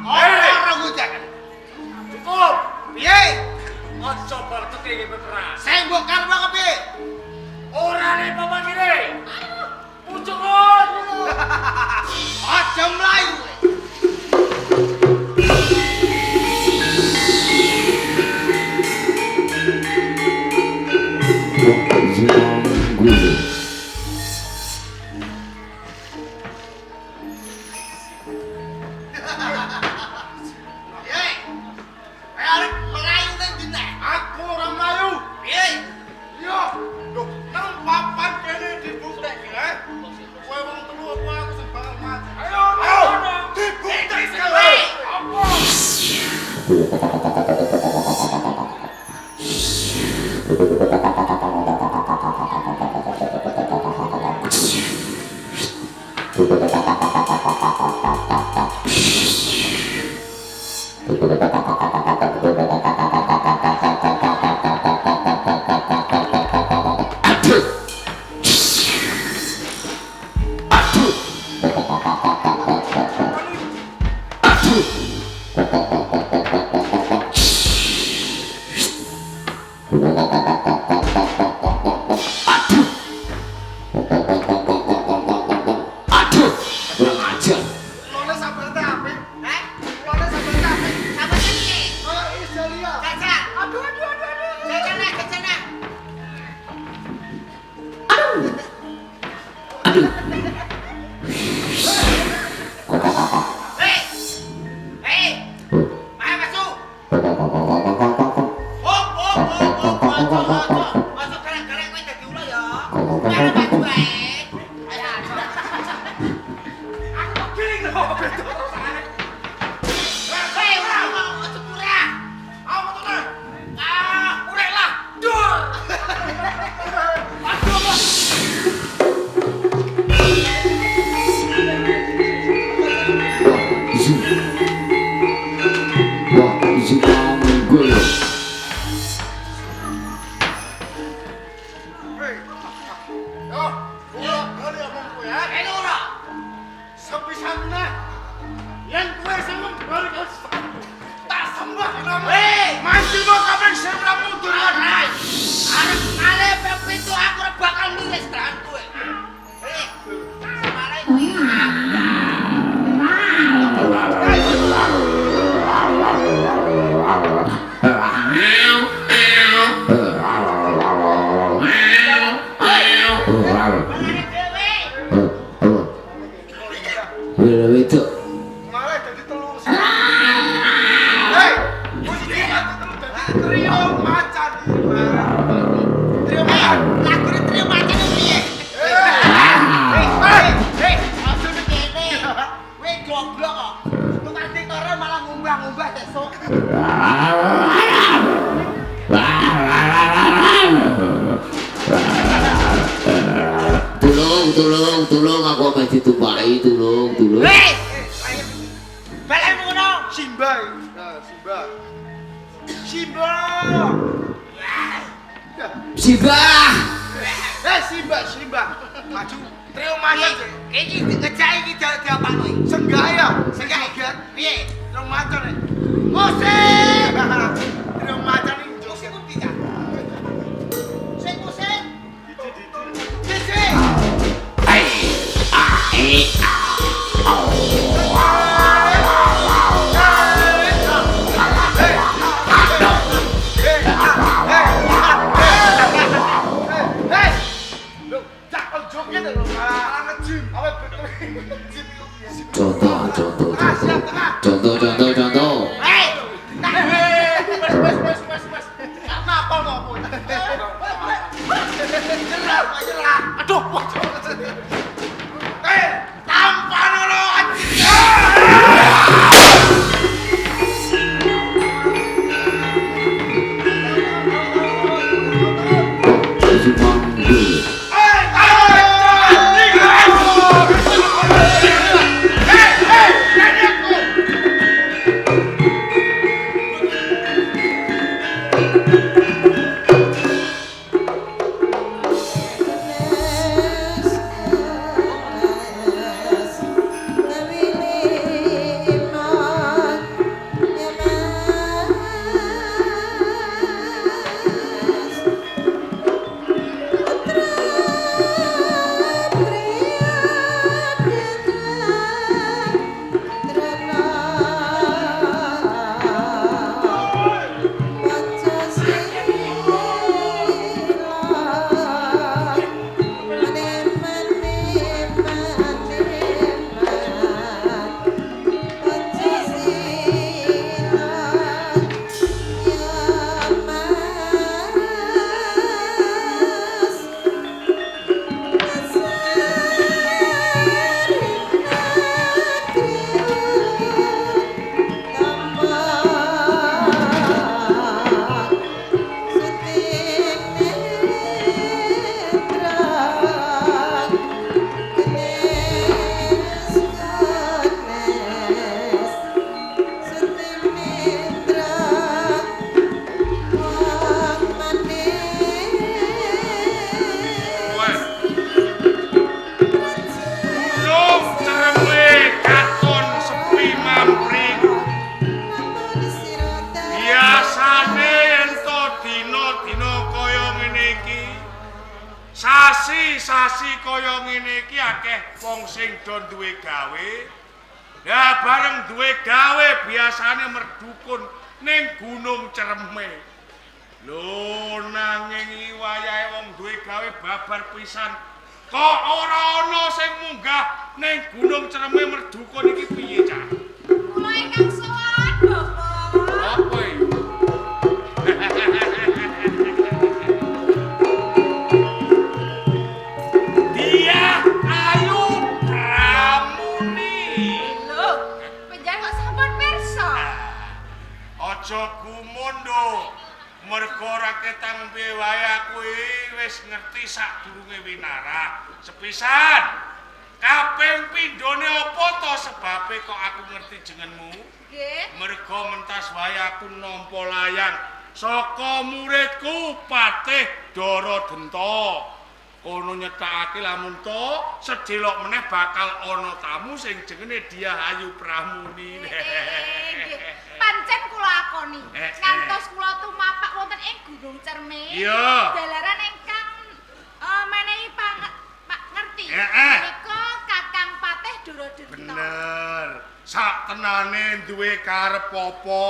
Ora ngujakan. Cukup. Piye? Aja barteke iki perang. Sing mbok karep kepiye? Ora ne pamangkire. Pucukun. Aja mlayu. Piye? Arep mlayu nang ndi nek? Aku ora mlayu. Piye? Yo, lho, nang papan kene dibuktekke, eh. Kowe wong telu apa aku sing bakal mati? Ayo, ayo, dibuktekke. Apa? Aduh, kurang ajar. Lone sabete apik. Hah? Lone sabete apik. Apa sih? Kaya Iselia. Jajan. Aduh, aduh, aduh, aduh. Jajan ah, jajan ah. Aduh. Hei. Hei. Ayo masuk. Oh, oh, oh, oh, ojo, ojo. Ojo galak-galak kowe dadi ula ya. Karo maju ae. Ayo. Aku kok giling lho, beda terus ae. Hei, ora mau ojo murah. Apa to, Nek? Ah, urek lah. Dur. Aduh, apa? Wah, isi manggul. Hei. Yo, ora bali omongku ya. Ayo ora. Sepisan meneh. Yen kowe sing membali kesesakanku, tak sembah nama. Hei. Mancingmu kaping sing ora mundur. Ora. Arep male ping pitu aku ora bakal liris tenan kowe. Hei. Semarai. Mangane dhewe. Wedok. Malah dadi telu. Hei, posisi dadi telu dadi trio macan. Trio macan. Lagune trio macan piye? Hei, Hei, hei, aja ning kene. Kowe goblok kok. Tukang tiktore malah ngumbah-ngumbah sesuk. Tulung, tulung, tulung, aku ameh ditumpaki, tulung, tulung. Hei! Balemu ngono. Simba. Nah, Simba. Simba. Simba. Eh, Simba, Simba. Maju. Trio macan. Iki dikejak iki diapakno iki. Senggah ya. Senggah. Piye? Trio macan. eh. Musik. Trio macan iki Musik ku ndi, Cak? Sing musik. Didi. Hei! Lho, cak kon joget lho malah nge-gym. Awe betul. Gym iku piye? Contoh, contoh, Ah, siap contoh. tengah. Contoh, contoh, contoh. Hei. Wes wes wes wes wes. Kenapa kok kowe? Nyerah, nyerah. Aduh, waduh. Eh, tampanono anjing. Isi manggul. Eh, anjing. Eh, eh, ini aku. ngene iki akeh wong sing do duwe gawe. Ya bareng duwe gawe biasane merdukun ning Gunung Cereme. Lho nanging wayahe wong duwe gawe babar pisan. Kok ora ana sing munggah ning Gunung Cereme merdukun iki piye, Cah? Kula ingkang sowan, Bapak. Apa iki? Dia Ayu Pramuni. Lho, panjenengan kok sampun pirsa? Aja gumun, Nduk. Mergo ora ketang piye wae aku iki wis ngerti sadurunge winarah. Sepisan. Kaping pindhone apa to sebabe kok aku ngerti jenengmu? Nggih. Mergo mentas wae aku nampa layang saka muridku Patih Dara Denta. Kono nyetakake lamun to sedelok meneh bakal ana tamu sing jenenge Dyah Ayu Pramuni. Nggih. Pancen kula akoni, ngantos kula tumapak wonten ing Gunung Cerme. Iya. Dalaran ingkang menehi pak ngerti. Menika Kakang Patih Dara Denta. Bener. Sak tenane duwe karep apa?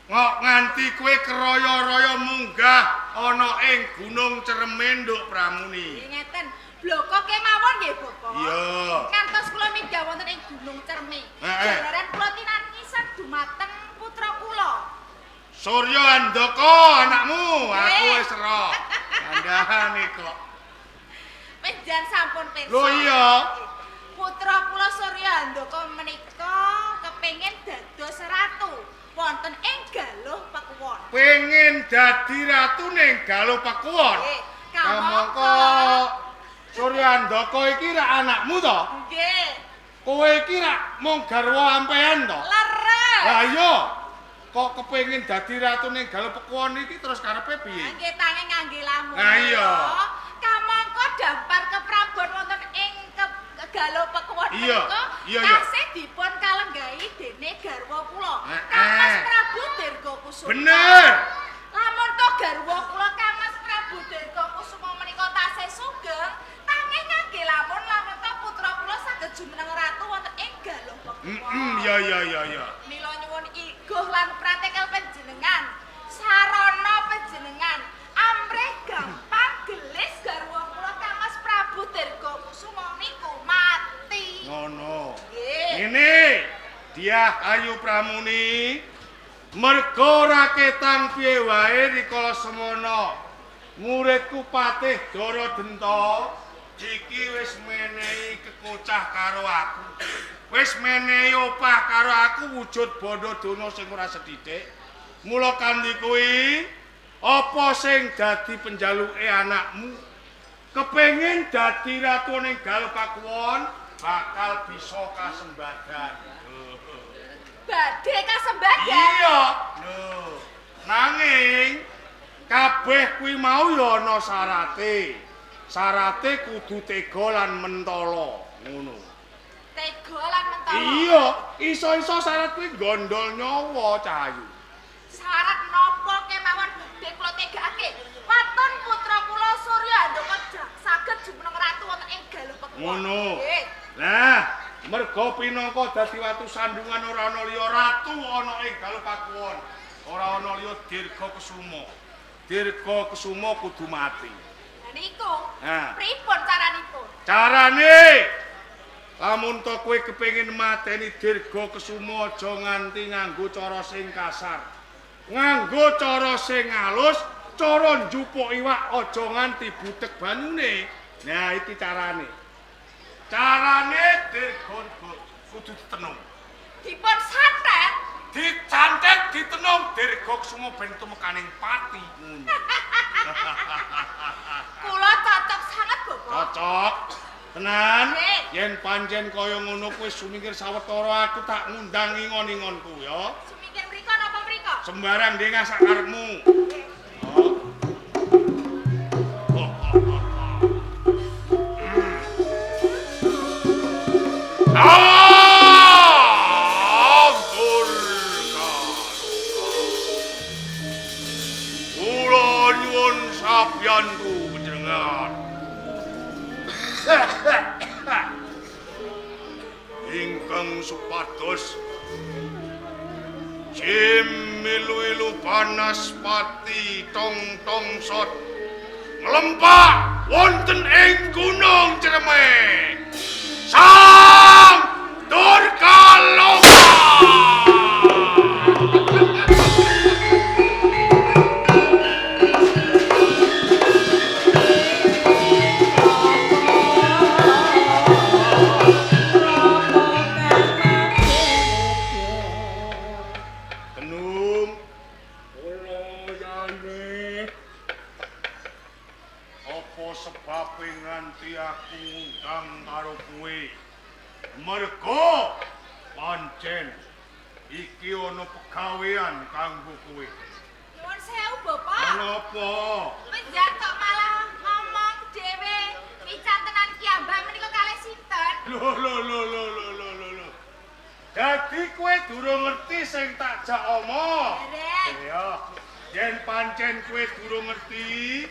Kok nganti kowe keroyo-royo munggah ana ing Gunung Cereme, Nduk Pramuni. Nggih ngeten. Bloko kemawon nggih, Bapak. Iya. Ngantos kula minggah wonten ing Gunung Cerme. Jalaran kula tinangisan dumateng putra kula. Surya Andaka anakmu, aku wis ero. Kandhane kok. Penjan sampun pirsa. Lho iya. Putra kula Surya Andaka menika kepengin dados ratu wonten ing Galuh Pakuwon. Pengen dadi ratu ning Galuh Pakuwon. Nggih, Kamangka Surya Andaka iki rak anakmu to? Nggih. Kowe iki rak mung garwa ampean to? Leres. Lah iya. Kok kepengin dadi ratu ning Galuh Pakuwon iki terus karepe piye? Nggih tange ngangge lamun. Lah iya. Kamangka dampar keprabon wonten ing Galuh Pakuwon menika tasih dipun kalenggahi dene garwa kula. Kang Mas Prabu Dirga Kusuma. Bener. Lamun to garwa kula Kang Mas Prabu Dirga Kusuma menika tasih sugeng, tangeh ngangge lamun lamun to putra kula saged jumeneng ratu wonten ing Galuh Pakuwon. Iya iya iya iya. Mila nyuwun iguh lan pratekel panjenengan, sarana panjenengan amrih gampang gelis garwa kula Kang Mas Prabu Dirga Kusuma niku mati. Ngono. Nggih. Ngene, Dyah Ayu Pramuni, mergo ora ketang piye wae rikala semono muridku Patih Dara Denta iki wis menehi kekocah karo aku. Wis menehi opah karo aku wujud bondo donya sing ora sethithik. Mula kanthi kuwi apa sing dadi penjaluke anakmu kepengin dadi ratu ning Galuh Pakuwon bakal bisa kasembadan. Badhe kasembadan. Iya. Lho, nanging kabeh kuwi mau ya ana syarate. Syarate kudu tega lan mentala, ngono. Tega lan mentala. Iya, iso-iso syarat kuwi gondol nyawa, Cahayu. Syarat napa kemawon badhe kula tegakake? Waton putra kula Surya Andaka saged jumeneng ratu wonten ing Galuh Pakuwon. Ngono. Nggih. Lah, merga pinangka dadi watu sandungan ora ana liya ratu ana ing Galuh Pakuwon. Ora ana liya Dirga Kesuma. Dirga Kesuma kudu mati. Lah niku. Nah. Pripun caranipun? Carane lamun to kowe kepengin mateni Dirga Kesuma aja nganti nganggo cara sing kasar. Nganggo cara sing alus, cara njupuk iwak aja nganti butek banyune. Nah, iki carane. Carane Dirga kudu ditenung. Dipun santet. Dicantet ditenung Dirga Kesuma ben tumekaning pati. Ngono. Kula cocok sanget, Bapak. Cocok. Tenan. Nggih. Yen pancen kaya ngono kowe sumingkir sawetara aku tak ngundang ingon-ingonku ya. Sumingkir mriko napa mriko? Sembarang dengah sak karepmu. Oh. Ampun. Kula nyuwun sabyanku panjenengan. Bagus. Jim milu-ilu banaspati tong tong sot nglempak wonten ing Gunung Cereme. Sang Durgaloka. Tenung kula yane. Apa sebabe nganti aku ngundang karo kowe? Mergo pancen iki ana pegawean kanggo kowe. Nyuwun sewu, Bapak. Menapa? Penjenengan kok malah ngomong dhewe picantenan kiyambak menika kalih sinten? Lho lho lho lho lho lho lho lho. Dadi kowe durung ngerti sing tak jak omong. Derek. Ya, yen pancen kowe durung ngerti,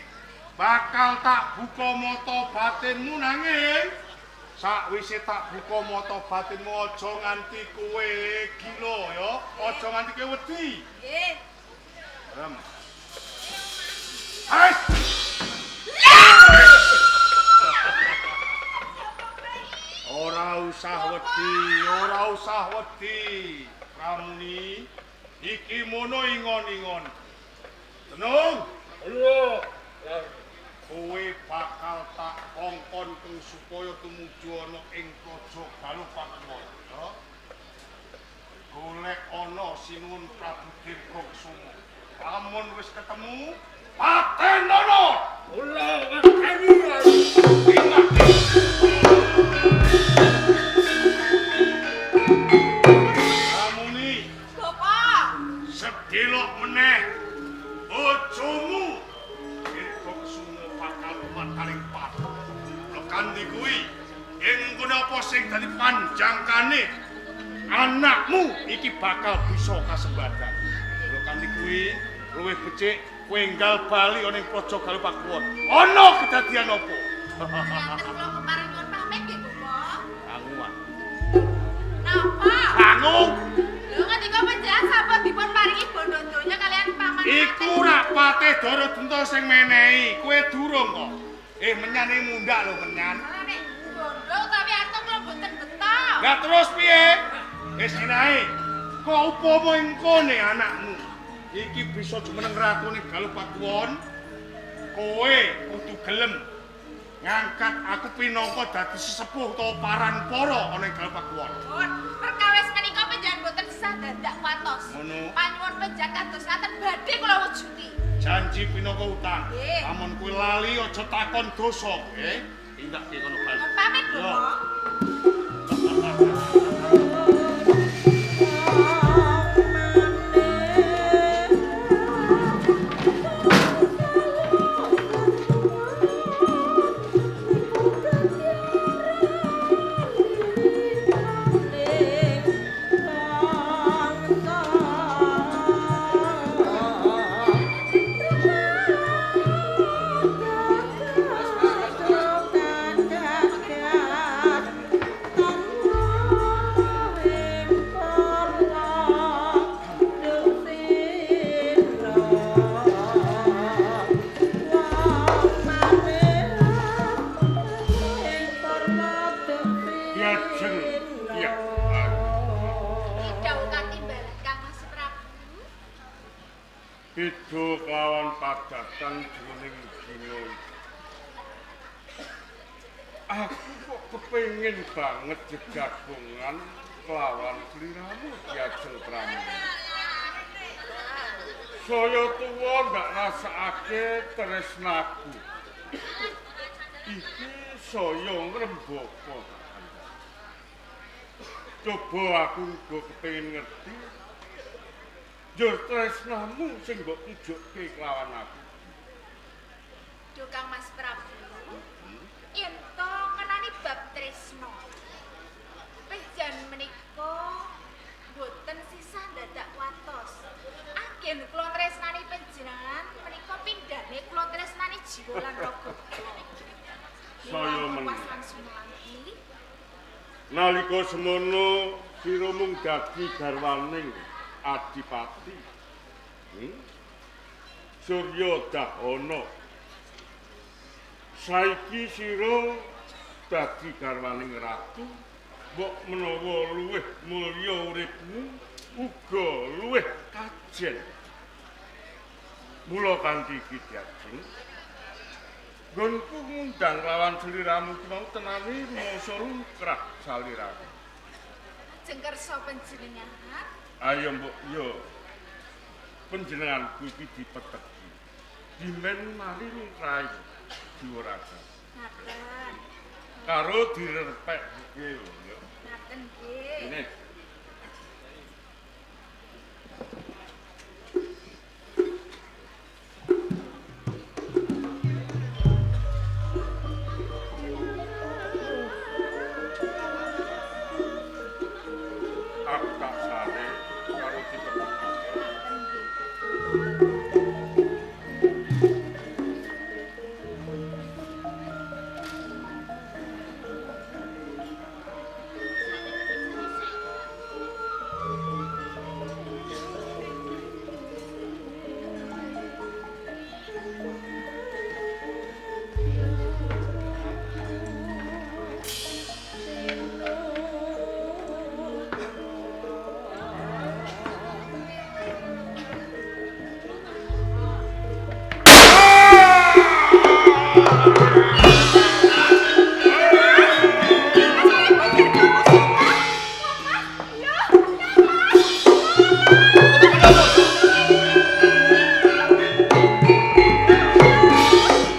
bakal tak buka mata batinmu nanging sakwise tak buka mata batinmu aja nganti kowe gila ya, aja nganti kowe wedi. Nggih. Rem. Hai. Ora usah wedi, ora usah wedi. Pramuni, iki mono ingon-ingon. Tenung. Lho, Kowe bakal tak kongkon keng supaya tumuju ana ing Praja Galuh Pakuwon, ya. Golek ana Sinuwun Prabu Dirga Kusuma. Lamun wis ketemu, patenono. Kula ngerteni. Pramuni, Bapak. sedelok meneh bojomu Dirga Kusuma bakal umat kaling patok. Lekandi kuwi ing kono apa sing dadi panjangkane anakmu iki bakal bisa kasembadan. Lekandi kuwi luwih becik kowe enggal bali ana ing Praja Galuh Pakuwon. Ana kedadian apa? Ngaten kula kepareng nyuwun pamit nggih, Bapak. Kanguan. Napa? Kangu Lho ngendika panjenengan sampun dipun paringi bondo donya kalian paman. iku rak Patih Dara Denta sing menehi. Kowe durung kok. Menyane mundak lho menyan. Ora nek bondo utawi arta kula mboten beto. Lah terus piye? Wis enae. Kok upama engkone anakmu iki bisa jumeneng ratune Galuh Pakuwon, kowe kudu gelem ngangkat aku pinangka dadi sesepuh utawa paranpara ana ing Galuh Pakuwon. Pun perkawis menika panjenengan mboten sah dadak watos. Ngono. Panyuwun panjenengan kados ngaten badhe kula wujudi. Janji pinangka utang. Nggih. Lamun kowe lali aja takon dosa kowe. Tindak kono bali. Nyuwun pamit, Yo. Bapak. Diajeng. Iya. Dawuh katimbalan Kang Mas Prabu. Beda kelawan padatan jroning dina iki. Aku kok kepengin banget jejagongan kelawan sliramu Diajeng Pramuni. Saya tuwa nggak rasakake tresnaku. Iki saya ngrembaka. Coba aku uga kepengin ngerti njur tresnamu sing mbok tujukke kelawan aku. Duh Kang Mas Prabu. Yen to ngenani bab tresna. Pejan menika mboten sisah dadak watos. Agen kula tresnani panjenengan menika pindhane kula tresnani jiwa lan raga kula. Saya Mila meneh. kuwas lan sumelangi. Nalika semono Sira mung dadi garwaning Adipati. Surya Dahana. Saiki sira dadi garwaning ratu, mbok menawa luwih mulya uripmu uga luwih kajen. Mula kanthi iki diajeng, nggonku ngundang lawan sliramu ki mau tenane masa lungkrah saliramu. Ajeng kersa panjenengan. Ayo mbok yo panjenenganku iki dipeteki. Dimen mari lungkrahe jiwa raga. Ngaten. Karo direrpekke lho ya. Ngaten nggih. Ini. Aku tak sare karo dipeteki. Ngaten nggih.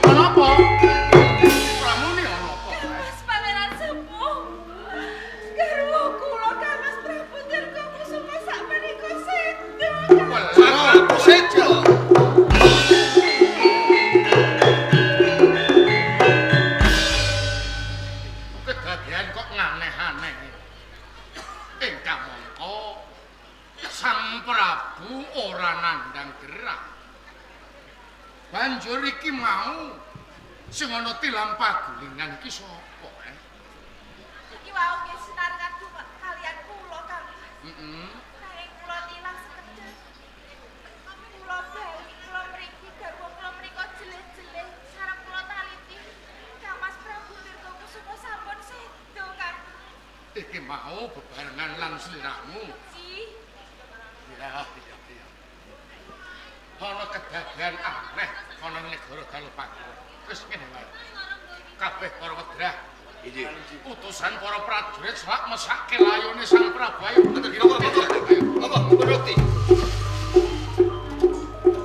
Ana apa? Pramune ana apa? Mas Pangeran Sepuh. Garwa kula Kang Mas Prabu Dirga Kusuma sakmenika sedo. Welah, aku sejo. Kedadean kok nganeh-aneh. Ing kamangka Sang Prabu ora nandhang gerah. Banjur iki mau sing ana tilam pagulingan iki sapa, eh? Iki wau nggih sinarengan kalian kula Kang. Heeh. Nanging kula tilang sekedhap. Kula bali kula mriki garwa kula menika jeleh-jeleh sareng kula taliti. Kang Mas Prabu Dirga Kusuma sampun sedo Kang. Iki mau bebarengan lan sliramu. Nggih. Ya, iya, iya. Ana kedadean aneh ana ing negara Galupangga. Wis ngene wae. Kabeh para wedrah. Inggih. Utusan para prajurit selak mesake layone Sang Prabu. Ayo, Monggo, monggo. Monggo, monggo Dokti. Thank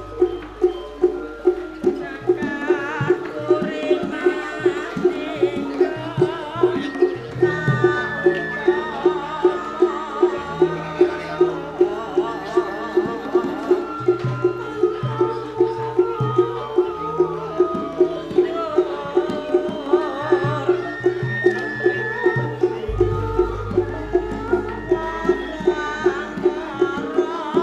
you.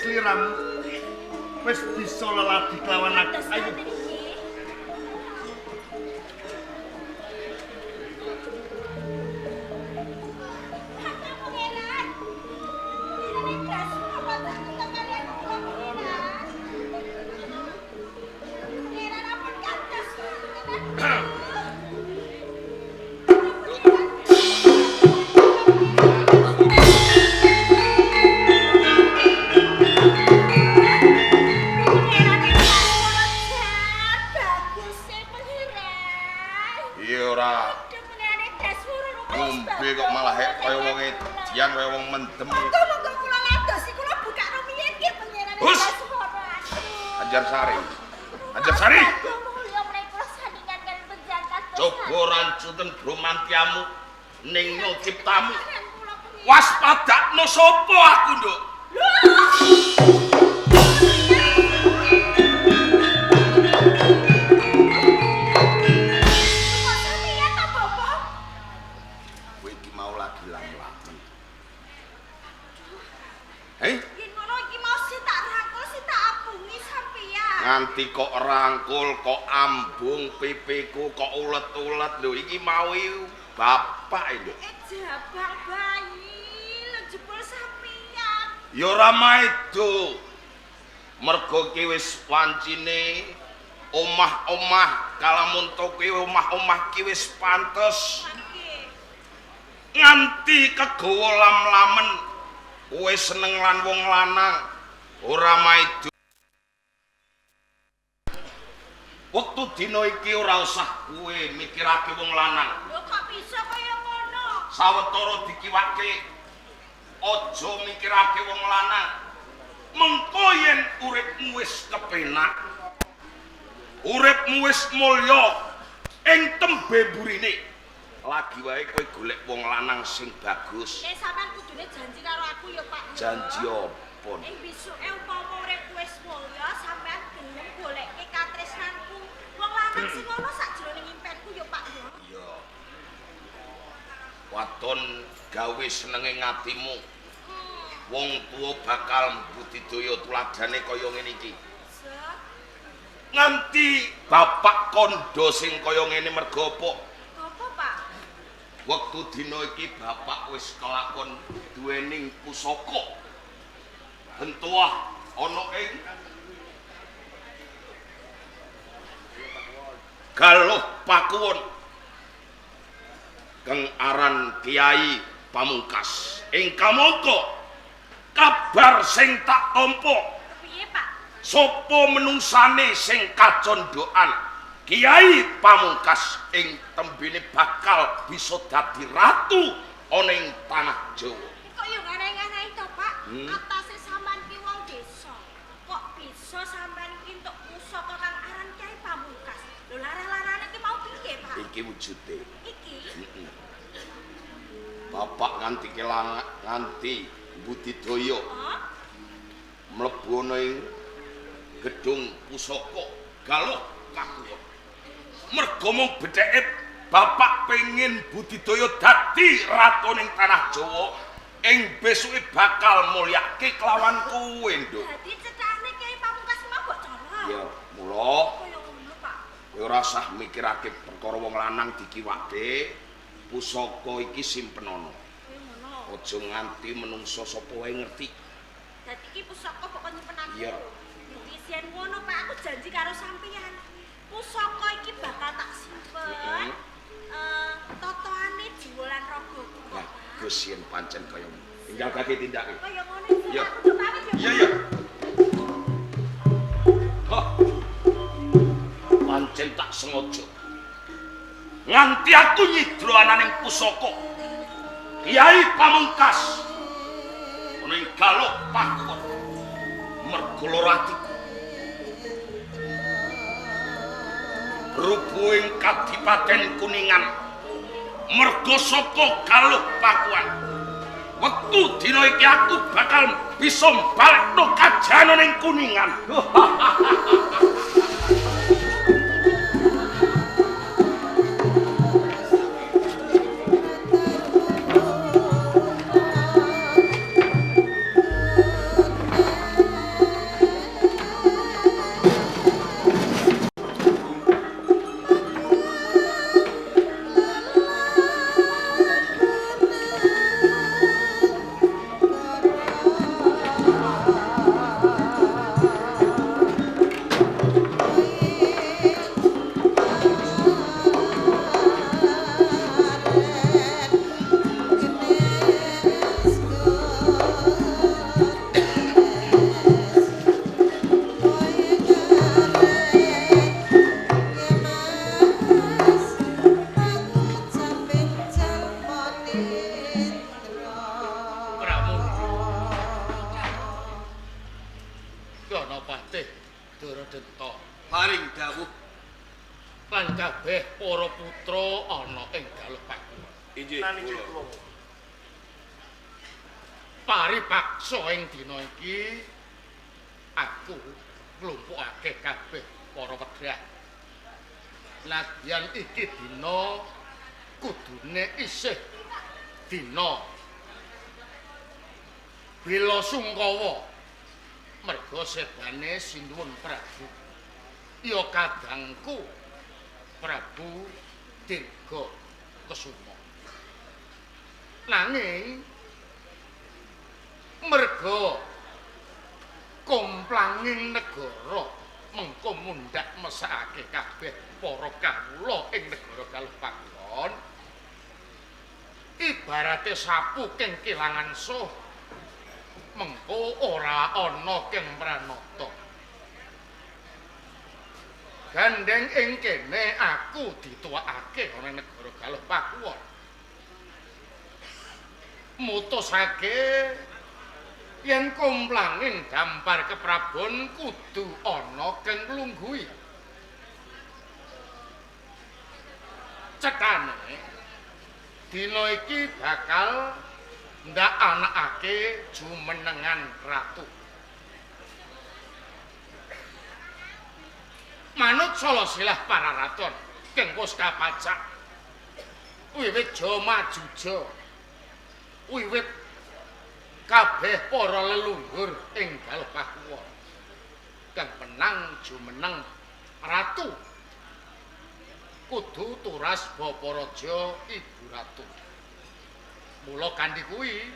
Sliramu wis bisa leladi kelawan aku. Ayo. Anjarsari. Anjarsari. Coba rancuten bromantiamu ning ciptamu. Waspadakno sapa aku, Nduk? Kowe iki mau lagi lam-lamen. Hei? Nganti kok rangkul, kok ambung pipiku, kok ulet-ulet lho iki mau bapak lho. Jabang bayi lho jebul sampeyan. Ya ora maido. Mergo ki wis wancine omah-omah kalamunto kuwi omah-omah ki wis pantes. Nganti kegawa lam-lamen kowe seneng lan wong lanang ora maido. Wektu dina iki ora usah kowe mikirake wong lanang. Lho kok bisa kaya ngono? Sawetara dikiwake aja mikirake wong lanang. Mengko yen uripmu wis kepenak, uripmu wis mulya ing tembe burine, lagi wae kowe golek wong lanang sing bagus. Nek sampean kudune janji karo aku ya, Pak. Janji apa? Ing besuke upama uripku wis mulya, sampean gelem goleke katresnanku. Wong lanang sing ana sakjroning impenku ya, Pak ya. Iya. Waton gawe senenge ngatimu. Wong tuwa bakal mbudidaya tuladhane kaya ngene iki. Nganti bapak kandha sing kaya ngene mergo apa? Apa, Pak? Wektu dina iki bapak wis kelakon duwening pusaka. Bentuah ana ing Galuh Pakuwon kang aran Kiai Pamungkas. Ing kamangka kabar sing tak tampa. Piye, Pak? Sapa menungsane sing kacondhokan Kiai Pamungkas ing tembene bakal bisa dadi ratu ana ing tanah Jawa. Kok yo nganeh-aneh to, Pak? Atase sampean ki wong desa. Kok bisa sampean ki entuk pusaka kang aran Kiai Pamungkas? Lho larang-larane ki mau piye, Pak? Iki wujude. Iki? Heeh. Bapak nganti kelangan nganti budidaya. Mlebu ana ing gedung pusaka Galuh Pakuwon. Mergo mung bedheke bapak pengin budidaya dadi ratu ning tanah Jawa ing besuke bakal mulyake kelawan kowe, Nduk. Dadi cethane Kiai Pamungkas mau mbok colong. Ya, mula kaya ngono, Pak. Kowe ora usah mikirake perkara wong lanang dikiwake. Pusaka iki simpenono. Kaya ngono. Aja nganti menungsa sapa wae ngerti. Dadi iki pusaka kok nyimpen aku. Iya. Yen ngono, Pak, aku janji karo sampeyan. Pusaka iki bakal tak simpen. Totoane jiwa lan ragaku kok. Bagus yen pancen kaya ngono. Tinggal kaki tindake. Kaya ngono iki. Iya. Aku pamit ya. Iya, iya. Hah. Pancen tak sengaja. Nganti aku nyidra ananing pusaka Kiai Pamungkas ana ing Galuh Pakuwon. Mergo lara atiku rubuh ing Kadipaten Kuningan mergo saka Galuh Pakuan. Wektu dina iki aku bakal bisa mbalekno kajayaan ning Kuningan. putra ana ing Galuh Pakuwon. Inggih, kula. Paripaksa ing dina iki aku nglumpukake kabeh para wedrah. Nadyan iki dina kudune isih dina bela sungkawa merga sedane Sinuwun Prabu. Ya kadangku Prabu Dirga Kesuma. Nanging merga komplanging negara mengko mundhak mesakake kabeh para kawula ing negara Galuh Pakuwon, ibarate sapu keng kelangan suh mengko ora ana keng pranata. Gandeng ing kene aku dituwakake ana negara Galuh Pakuwon, mutusake yen komplanging dampar keprabon kudu ana keng nglungguhi. Cetane dina iki bakal ndak anakake jumenengan ratu. Manut salasilah para raton keng wis kapacak wiwit Jamajuja, wiwit kabeh para leluhur ing Galuh Pakuwon kang menang jumeneng ratu kudu turas bapa raja ibu ratu. Mula kanthi kuwi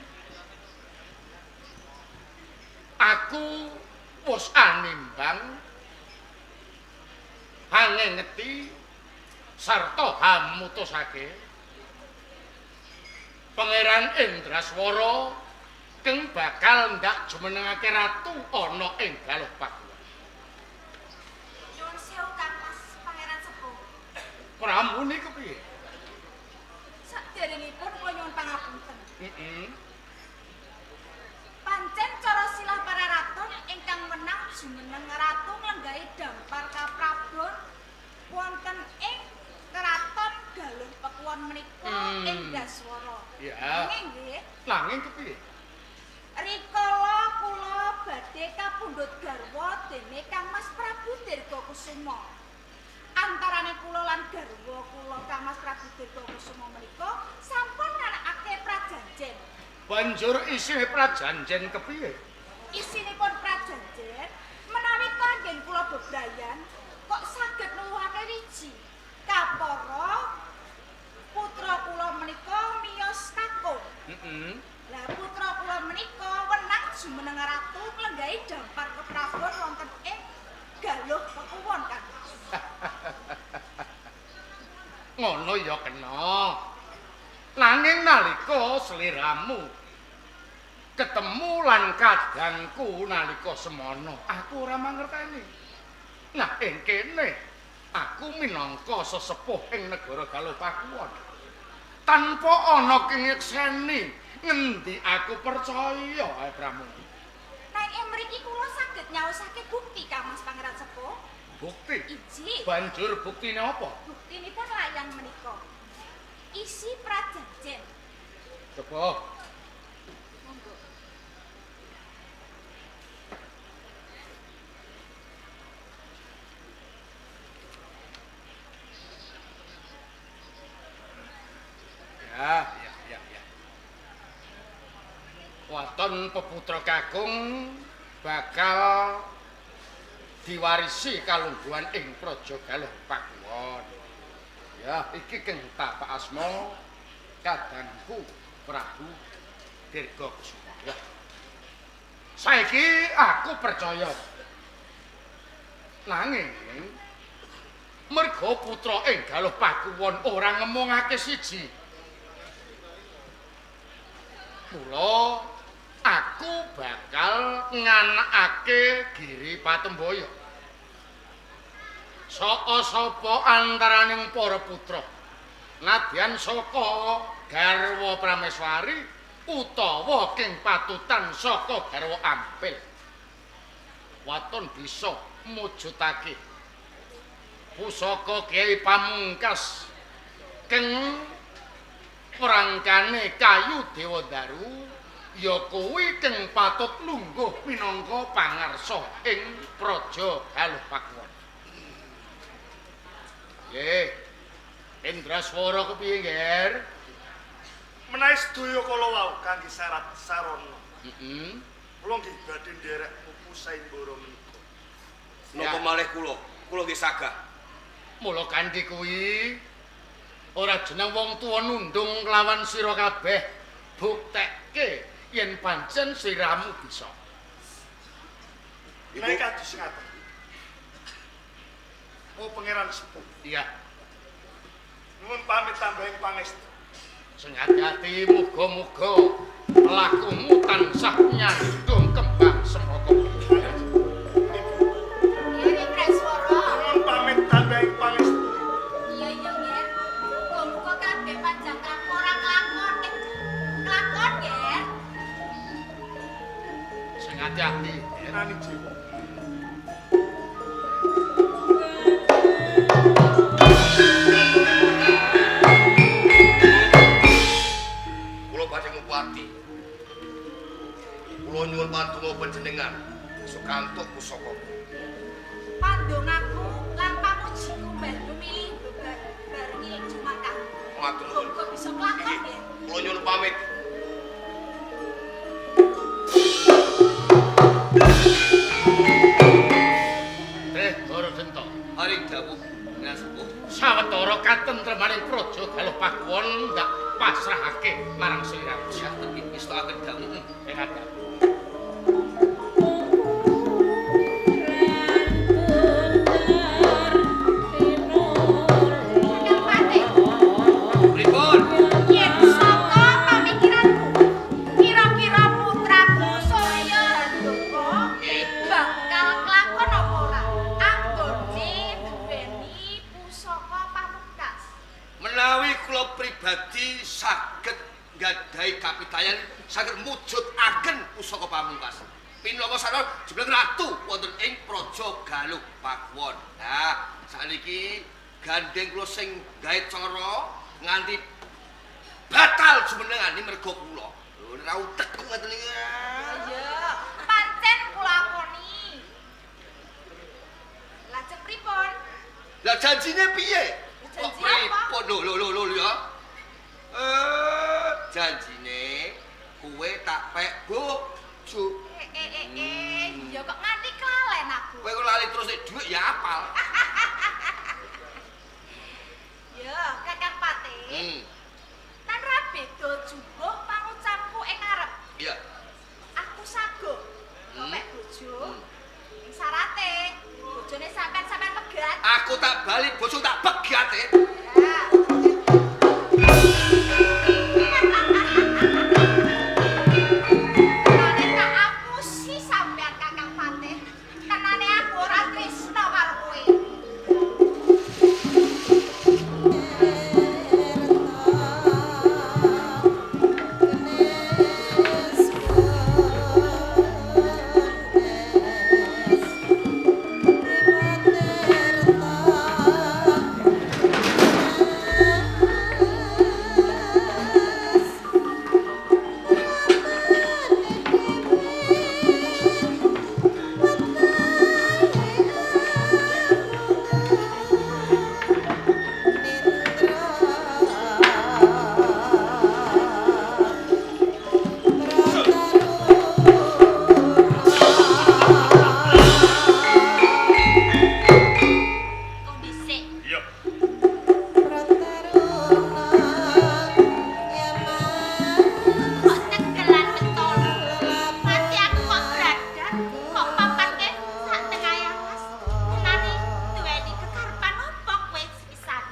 aku wis animbang hangengeti sarta hamutusake Pangeran Indraswara keng bakal ndak jumenengake ratu ana ing Galuh Pakuwon. Nyuwun sewu Kang Mas Pangeran Sepuh. Pramune kepiye? Saderengipun kula nyuwun pangapunten. Heeh. Pancen cara silah para raton ingkang menang jumeneng ratu nglenggahi dampar kaprabon wonten ing Keraton Galuh Pakuwon menika Indraswara. Ya. Nanging nggih. Nanging kepiye? Rikala kula badhe kapundhut garwa dene Kang Mas Prabu Dirga Kusuma. Antarane kula lan garwa kula Kang Mas Prabu Dirga Kusuma menika sampun nganakake prajanjen. Banjur isine prajanjen kepiye? Isinipun prajanjen menawi kanggen kula bebrayan kok saged nuwuhake wiji. Kapara putra kula menika miyos kakung. Heeh. Lah putra kula menika wenang jumeneng ratu nglenggahi dampar keprabon wonten ing Galuh Pakuwon Kang. Ngono ya kena. Nanging nalika sliramu ketemu lan kadangku nalika semono, aku ora mangerteni. Nah ing kene aku minangka sesepuh ing negara Galuh Pakuwon. Tanpa ana keng nyekseni ngendi aku percaya ae Pramu. Nang ing mriki kula saged nyaosake bukti Kang Mas Pangeran Sepuh. Bukti? Iji. Banjur buktine apa? Buktinipun layang menika. Isi prajanjen. Coba. Monggo. Ya, ya, ya, ya. Waton peputra kakung bakal diwarisi kalungguhan ing Praja Galuh Pakuwon. Ya, iki keng tapak asma kadangku Prabu Dirga Kusuma. Ya. Saiki aku percaya. Nanging merga putra ing Galuh Pakuwon ora ngemongake siji. Mula aku bakal nganakake Giri Patemboyo. Saka sapa antaraning para putra? Nadyan saka garwa Prameswari utawa king patutan saka garwa Ampil. Waton bisa mujudake pusaka Kyai Pamungkas prangkane kayu Dewandaru ya kuwi kang patut lungguh minangka pangarsa ing Praja Galuh Pakuwon. Nggih. Indraswara kepiye, Nger? Menawi sedaya kala wau kangge syarat sarana. Heeh. Kula nggih badhe nderek pupu saimbara menika. Napa malih kula? Kula nggih sagah. Mula kanthi kuwi ora jeneng wong tuwa nundung lawan sira kabeh, buktekke yen pancen siramu bisa. Menawi kados ngaten. Oh Pangeran Sepuh. Iya. Nuwun pamit tambahing pangestu. Sing ati-ati muga-muga lakumu tansah nyandung kembang semaka. Iya, Indraswara. Nuwun pamit tambahing pangestu. Iya iya Nger. Muga-muga kabeh panjangkahmu ora kelakon. Kelakon, Nger. Sing ati-ati. Nani jiwa. Kula badhe ngupati. Kula nyuwun pandonga panjenengan sukantuk pusaka. Pandongaku lan pamujiku banyu milih barengi jumatah. Matur nuwun. Muga bisa kelakon, Nger. Kula nyuwun pamit. Dara Denta. Haring dawuh Pangeran Sepuh. Sawetara katentremaning Praja Galuh Pakuwon ndak pasrahake marang sliramu. Ya, ngestokaken dawuh. Sing ati-ati. Kakang Patih. Pripun? Yen saka pamikiranku, kira-kira putraku Surya Handaka bakal kelakon apa ora? Anggone duweni pusaka pamungkas. Menawi kula pribadi saged nggadahi kapitayan saged mujudaken pusaka pamungkas. Pinaka sarana jebul ratu wonten ing Praja Galuh Pakuwon. Nah, sakniki gandeng kula sing gawe cara nganti batal jumenengane merga kula. Lho ora utek ngoten iki. Iya, pancen kula akoni. Lajeng pripun? Lah janjine piye? Kok Janji apa? pripun? Lho lho lho lho ya. Janjine kowe tak pek bojo. Ya kok nganti kelalen aku. Kowe kok lali terus nek dhuwit ya apal. Ya, Kakang Patih. Tan ra beda jumbuh pangucapku ing ngarep. Iya. Aku sago kok pek bojo. Ing sarate bojone sampean-sampean pegat. Aku tak bali bojo tak pegat e. Ya. Tenane tak apusi sampean Kakang Patih. Tenane aku ora tresna karo kowe. Kok dhisik? Iya. Kok tegelan mentolo. Mati aku kok beradat, kok papanke sak tengah alas. Tenane duweni kekarepan apa kowe sepisan?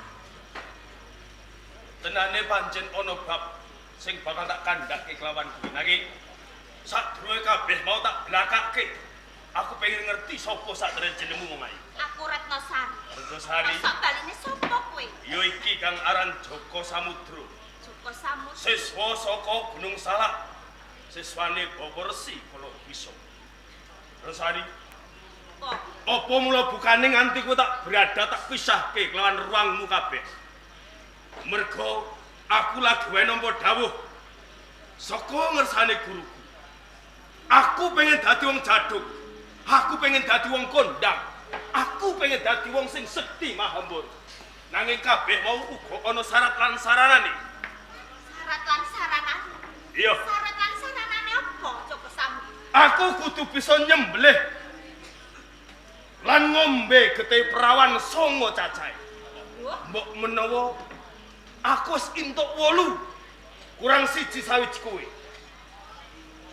Tenane pancen ana bab sing bakal tak kandhake kelawan kowe. Nanging sadurunge kabeh mau tak blakake. Aku pengen ngerti sapa sakjroning jenengmu wong ayu. Aku Retnosari. Retnosari. Mosok baline sapa kowe? Ya iki kang aran Joko Samudra. Joko Samudra. Siswa saka Gunung Salak. Siswane Bapak Resi kala bisa. Retnosari, Kok apa mula bukane nganti kowe tak berada tak pisahke kelawan ruangmu kabeh. Mergo Aku lagi wae nampa dawuh saka ngersane guruku. Aku pengen dadi wong jaduk. Aku pengen dadi wong kondang. Aku pengen dadi wong sing sekti mahambur. Nanging kabeh mau uga ana syarat lan saranane. Syarat lan saranane. Iya. Syarat lan saranane apa Joko Samudra? Aku kudu bisa nyembelih lan ngombe getih perawan 9 cacahe. Mbok menawa aku wis entuk 8 kurang 1 sawiji kowe.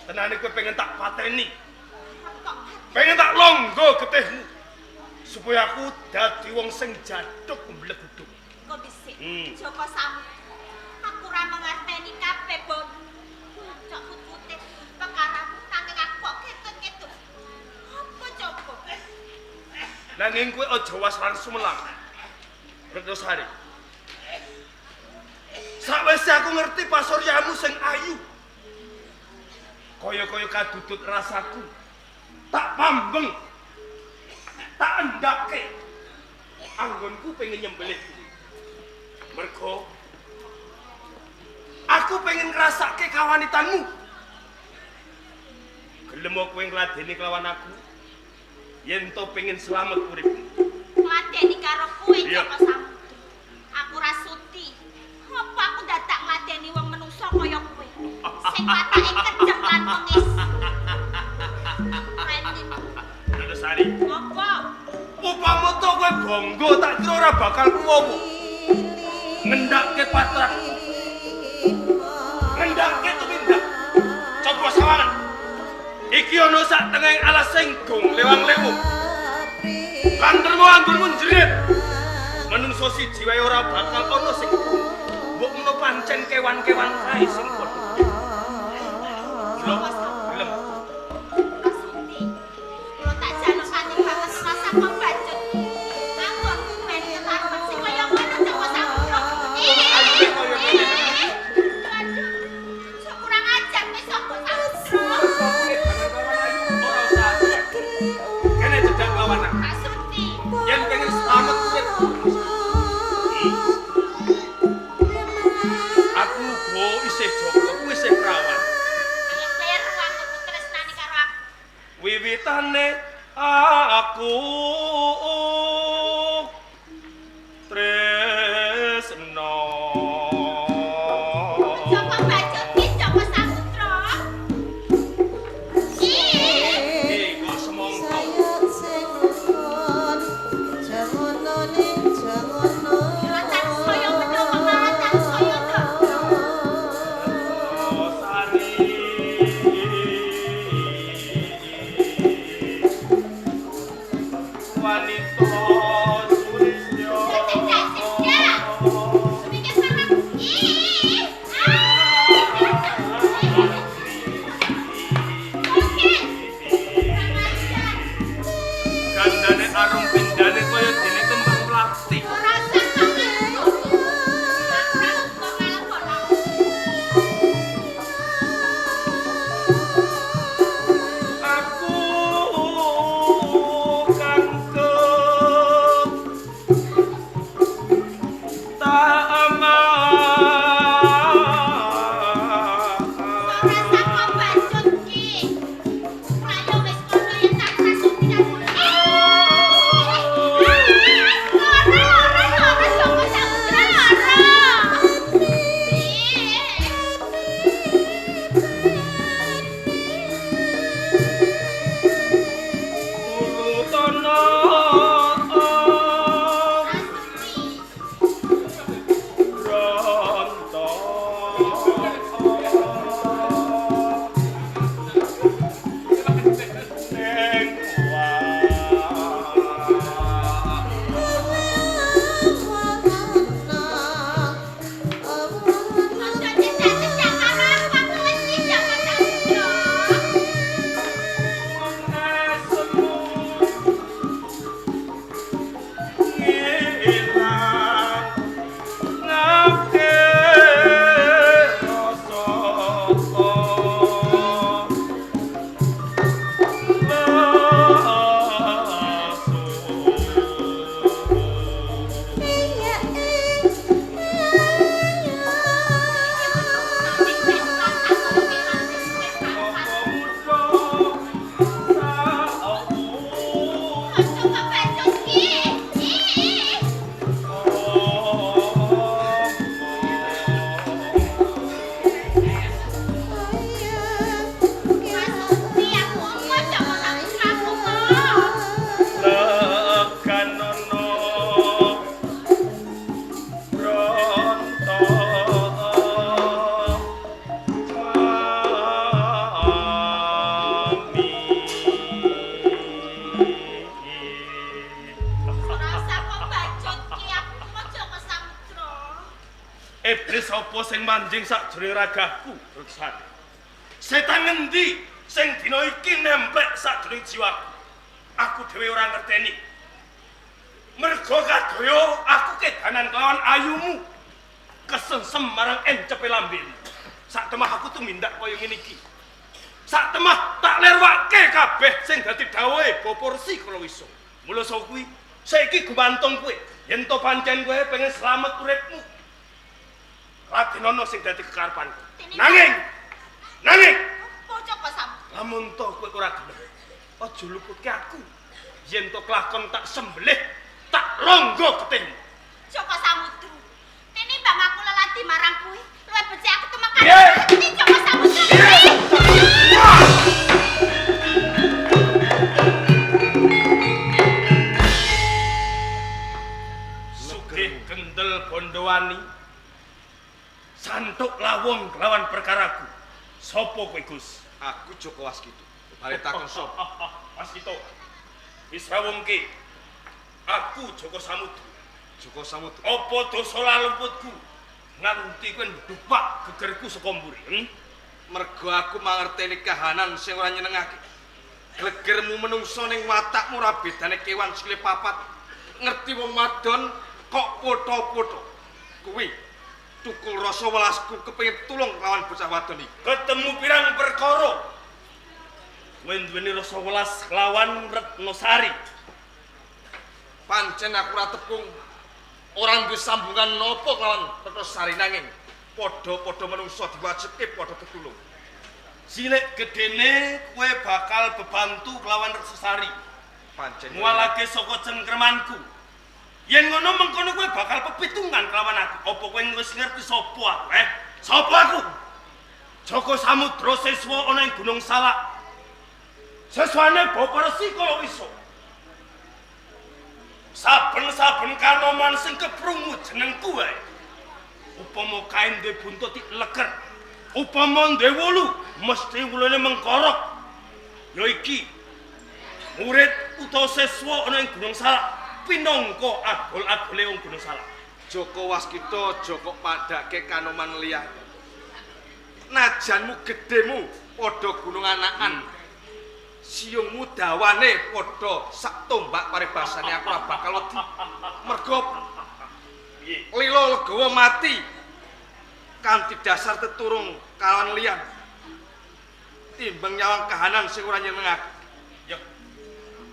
Tenane kowe pengen tak pateni. Pengen tak longgo getihmu supaya aku dadi wong sing jaduk mbleguduk. Kok dhisik? Joko Samudra. Aku ora mangerteni kabeh, Bon. Cok putih perkaramu nanging aku kok ketut-ketut. Apa coba? Nanging kowe aja was lan sumelang. Retnosari. Sakwise aku ngerti pasuryamu sing ayu. Kaya-kaya kadudut rasaku. Tak pambeng. Tak endake. Anggonku pengen nyembelih kuwi. Mergo aku pengen ngrasake kawanitanmu. Gelem kowe ngladeni kelawan aku? Yen to pengen slamet uripmu. Ngladeni karo kowe Joko Samudra. Aku ora sudi. Apa aku dadak ngladeni wong menungsa kaya kowe? Sing watake kejem lan bengis. Retnosari. Apa? Upama to kowe bangga tak kira ora bakal kuwowo. Ngendakke patra. Ngendakke tumindak. Coba sawangan. Iki ana sak tengahing alas sing gong lewang-lewung. Bantermu anggonmu jerit. Menungso siji wae ora bakal ana sing mbok menawa pancen kewan-kewan kae sing padha. Gelem. Kasuti. Kula tak jaluk pati banget rasa pembacut. Anggonku ben ketarep sing kaya ngono Joko Samudra. Waduh. Sok kurang ajar wis Joko Samudra. Ora usah. Kene jedang lawan aku. Kasuti. Yen pengen slamet urip. Aku uga isih Joko, kuwi isih prawan. Kleru aku tresnani karo aku. Wiwitane aku tresno. Joko Bacut ki Joko Samudra. Ih, Eh, kok semongko. Macan saya menawa kok malah saya ndoro. Oh, Sari. Iblis apa sing manjing sakjroning ragahku, Ruksane? Setan ngendi sing dina iki nemplek sakjroning jiwaku? Aku dhewe ora ngerteni. Mergo kadaya aku kedanan kelawan ayumu. Kesengsem marang encepe lambemu. Sak temah aku tumindak kaya ngene iki. Sak temah tak lerwake kabeh sing dadi dawuhe Bapak Resi Kalawiso. Mula saka kuwi saiki gumantung kowe. Yen to pancen kowe pengen slamet uripmu, Radenono sing dadi kekarepanku. Nanging Apa Joko Samudra? Lamun to kowe ora gelem, aja luputke aku. Yen to kelakon tak sembelih, tak longgo ketemu. Joko Samudra. Tinimbang aku lelati marang kowe, luwih becik aku tumekan. Piye? Joko Samudra. Sugih gendel Bondowani. Santuk lawung kelawan perkaraku. Sopo kowe, Gus? Aku Joko Waskito. Bare takon sapa? Waskito. Wis rawungke. Aku Joko Samudra. Joko Samudra. Apa dosa laluputku nganti kowe ndupak gegerku saka mburi? Mergo aku mangerteni kahanan sing ora nyenengake. Glegermu menungso ning watakmu ora bedane kewan sikile papat. Ngerti wong wadon kok potho-potho. Kuwi tukul rasa welasku kepengin tulung lawan bocah wadon iki. Ketemu pirang perkara. Kowe duweni rasa welas lawan Retnosari. Pancen aku ora tepung. Ora duwe sambungan napa lawan Retnosari nanging padha-padha menungso diwajibke padha tetulung. Cilik gedene kowe bakal bebantu kelawan Retnosari. Pancen mualake saka cengkremanku. Yen ngono mengkono kowe bakal pepitungan kelawan aku. Apa kowe wis ngerti sapa aku, eh? Sapa aku? Joko Samudra siswa ana ing Gunung Salak. Siswane Bapak Resi Kalawiso. Saben-saben kanoman sing keprungu jenengku wae. Upama kae duwe buntut leker, upama duwe wulu mesti wulune mengkorok. Ya iki murid utawa siswa ana ing Gunung Salak pinangka agol-agole wong Gunung Salak. Joko Waskito aja kok padhake kanoman liya. Najanmu gedhemu padha gunung anakan. Siungmu dawane padha sak tombak paribasane aku ora bakal wedi. Mergo lila legawa mati kanthi dasar teturung kalawan liyan. Timbang nyawang kahanan sing ora nyenengake. Ya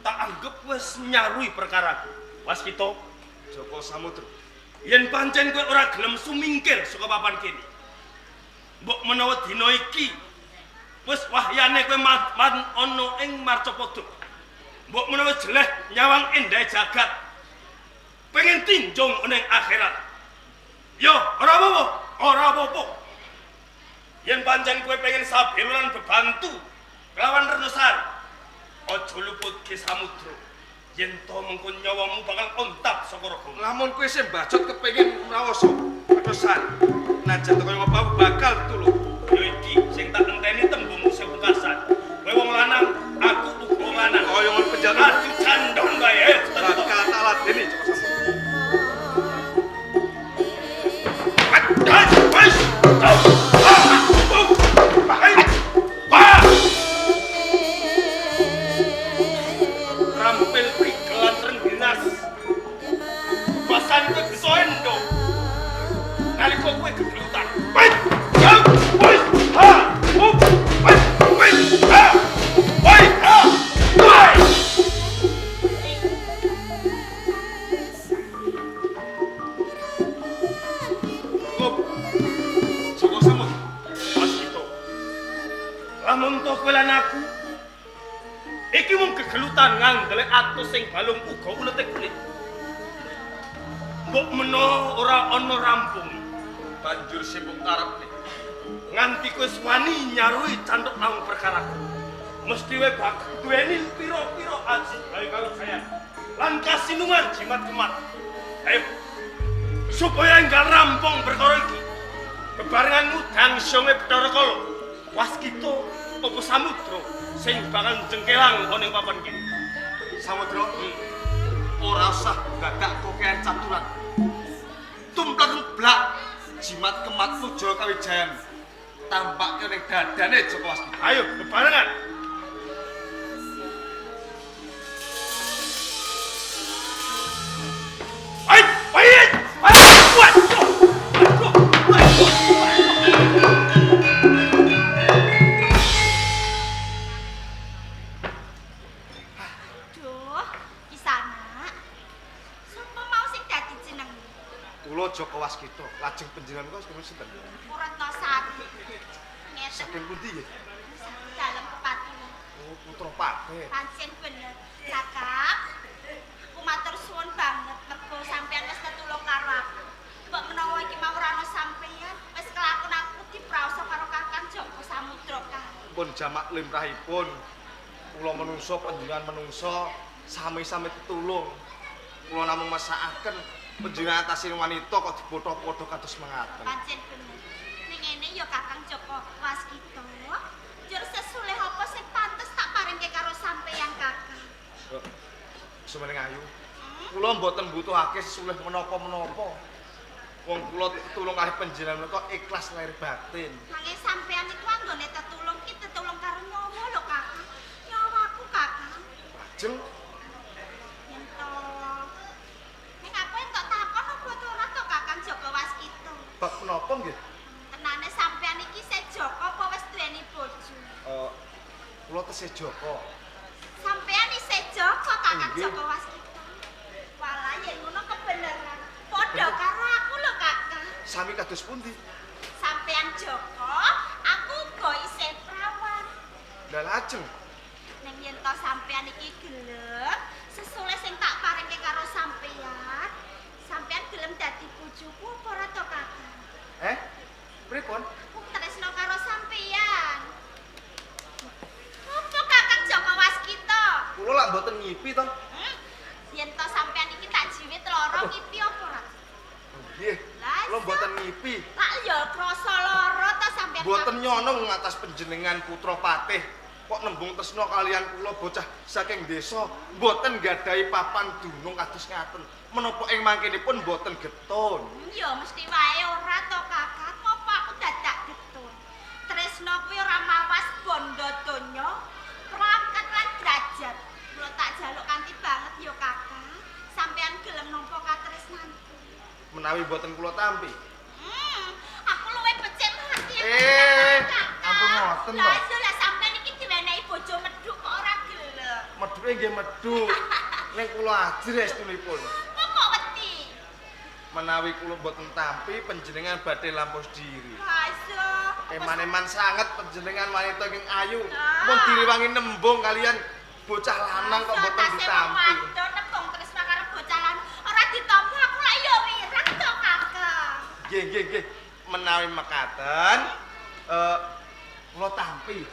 tak anggep wis nyarui perkaraku. Waskito, Joko Samudra. Yen pancen kowe ora gelem sumingkir saka papan kene. Mbok menawa dina iki wis wahyane kowe ana ing Marcapada. Mbok menawa jeleh nyawang endahe jagat. Pengen tinjung ana ing akhirat. Yo, ora apa-apa, ora apa-apa. Yen pancen kowe pengen sabelo lan bebantu kelawan Retnosari, aja luputke samudra. Yen to mengko nyawamu bakal ontap saka raga. Lamun kowe sing mbajut kepengin mrawasa Retnosari, najan to kaya ngapa bakal tulung. Ya iki sing tak enteni tembungmu sing pungkasan. Kowe wong lanang, aku uga wong lanang. Kaya ngono penjaga adu candon wae. Bakal tak ladeni Joko Samudra. Rampil prigelan rengginas. Basan kowe bisa endo. Nalika kowe gegelutan. Joko Samudra. Waskito. Lamun to kowe lan aku iki mung gegelutan ngandele atus sing balung uga ulete kulit. Mbok menawa ora ana rampung. Banjur sipung karepne. Nganti kowe wani nyarui canthuk nang perkaraku. Mesti wae bakal duweni pira-pira aji gawe kawijayan lan kasinungan jimat kemat. Ayo supaya enggal rampung perkara iki. Bebarengan ngudang syonge Bathara Kala, Waskita apa Samudra sing bakal jengkelang ana ing papan kene. Samudra, ora usah dadak kokean caturan. Tumplek blak Jimat kematmu Jaka Wijayan. Tampake ning dadane Jaka Waskita. Ayo bebarengan. Hai, hai, hai, waduh, waduh, waduh. Duh, Kisana. Sapa mau sing dadi jeneng? Kula Jaka Waskita, lajeng panjenengan kok sinten? Retno Sari. Ngeten. Saking pundi nggih? Dalem Kepati. Oh, putra Patih. Pancen bener. Kakak, aku matur suwun banget mergo sampeyan wis tetulung karo aku. Mbok menawa iki mau ora ana sampeyan, wis kelakon aku dipraosa karo Kakang Jaka Samudra kae. Pun jamak limrahipun. Kula menungso panjenengan menungso sami-sami tetulung. Kula namung mesakaken panjenengan atase wanita kok dipotho-potho kados mengaten. Pancen bener. Ning ngene ya Kakang Jaka Waskita. Njur sesulih apa sing pantes tak paringke karo sampeyan Kakang? Sumeneng ayu. Kula mboten mbutuhake sesulih menapa-menapa. Wong kula tetulung kalih panjenengan menika ikhlas lahir batin. Nanging sampeyan iku anggone tetulung ki tetulung karo nyawa lho Kakang. Nyawaku Kakang. Lajeng Yen to. Ning aku entuk takon apa to ora to Kakang Jaka Waskita? Bab menapa nggih? Tenane sampeyan iki sik Jaka apa wis duweni bojo? Kula tesih Jaka. Sampeyan isih Jaka Kakang Nggih. Jaka Waskita. Walah yen ngono kebeneran. Padha karo aku lho Kakang. Sami kados pundi? Sampeyan Jaka, aku uga isih prawan. Lah lajeng Ning yen to sampeyan iki gelem, sesulih sing tak paringke karo sampeyan, sampeyan gelem dadi bojoku apa ora to Kakang? Pripun? Aku tresno karo sampeyan. Apa Kakang Jaka Waskita? Kula lak mboten ngipi to. Yen to sampeyan iki tak jiwit lara ngipi apa ora? Nggih. Lah Kula mboten ngipi. Lak ya krasa lara to sampeyan. Mboten nyono ngatas panjenengan putra Patih. Kok nembung tresna kalian kula bocah saking desa mboten nggadahi papan dunung kados ngaten. Menapa ing mangkenipun mboten getun. Ya mesti wae ora to Kakang. Ngopo aku dadak getun? Tresna kuwi ora mawas bondo donya, perangkat lan derajat. Kula tak jaluk kanthi banget ya Kakang. Sampeyan gelem nampa katresnanku. Menawi mboten kula tampi. Aku luwih becik mati. Ampun ngoten to. Lah iya lah sampeyan iki diwenehi bojo medhuk kok ora gelem. Medhuke nggih medhuk. Ning kula ajrih estunipun. Kok wedi? Menawi kula mboten tampi panjenengan badhe lampus diri. Ha iya. Eman-eman sanget panjenengan wanita ingkang ayu. Mun direwangi nembung kalian bocah lanang kok mboten ditampi. Wadon nembung tresna karo bocah lanang ora ditampa aku lak ya wirang to Kakang. Nggih nggih nggih. Menawi mekaten kula tampi.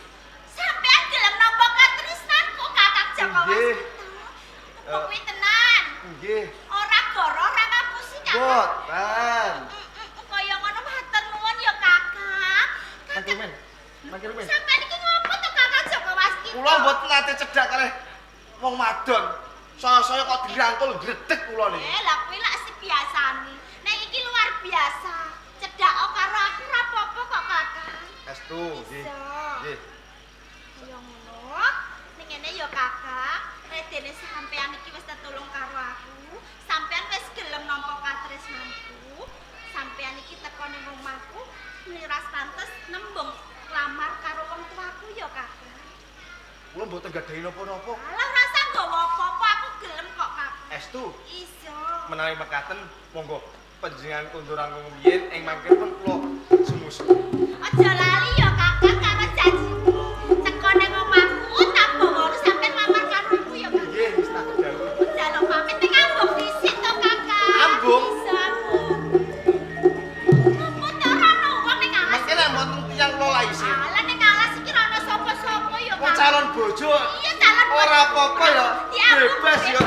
Sampeyan gelem nampa katresnanku Kakang Jaka Nggih. Waskita. Apa kuwi tenan? Nggih. Ora goro ora ngapusi Kakang. Mboten. Kaya ngono matur nuwun ya Kakang. Mangke men. Mangke men. Sampeyan iki ngopo to Kakang Jaka Waskita? Kula mboten nate cedhak kalih wong wadon. Saya-saya kok dirangkul gredeg kula niki. Lah kuwi lak sebiasane. Nek iki luar biasa. Cedhak karo aku ora apa-apa kok Kakang. Estu nggih. Nggih. Kaya ngono. Ning ngene ya Kakang, redene sampean iki wis tetulung karo aku. Sampean wis gelem nampa katresnanku. Sampean iki teko ning omahku miras pantes nembung lamar karo wong tuaku ya Kakang. Kula mboten gadahi napa-napa. Alah rasa nggawa apa-apa aku gelem kok Kakang. Estu. Iso. Menawi mekaten monggo panjenengan kondur langkung rumiyin ing mangke pun kula sumusu. Aja lali ya Kakang karo janjimu. Teko ning omahku tak bawa sampean lamar karo aku ya Kakang. Nggih, wis tak kedhawuhi. Njaluk pamit ning ambung dhisik to Kakang. Ambung? Iso ambung. Ngopo to ora ono wong ning alas? Mangke nek mboten tiyang kula la isin. Alah ning alas iki ora ono sapa-sapa ya Wong Kakang. calon bojo. Iya calon bojo. Ora apa-apa ya. Diambung, Bebas ya.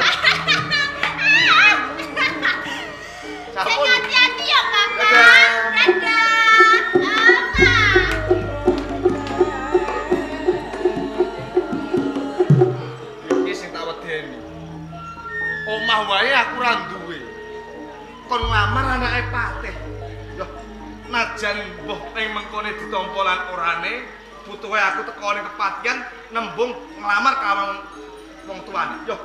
Sing Sampun. hati-hati ya Kakang. Dadah. Dadah. Oma. Iki sing tak wedeni. Omah wae aku ora duwe. Kon nglamar anake Patih. Yoh, Najan mbuh ning mengkone ditampa lan orane, butuhe aku teko ning kepatihan nembung nglamar karo wong tuane. Yo.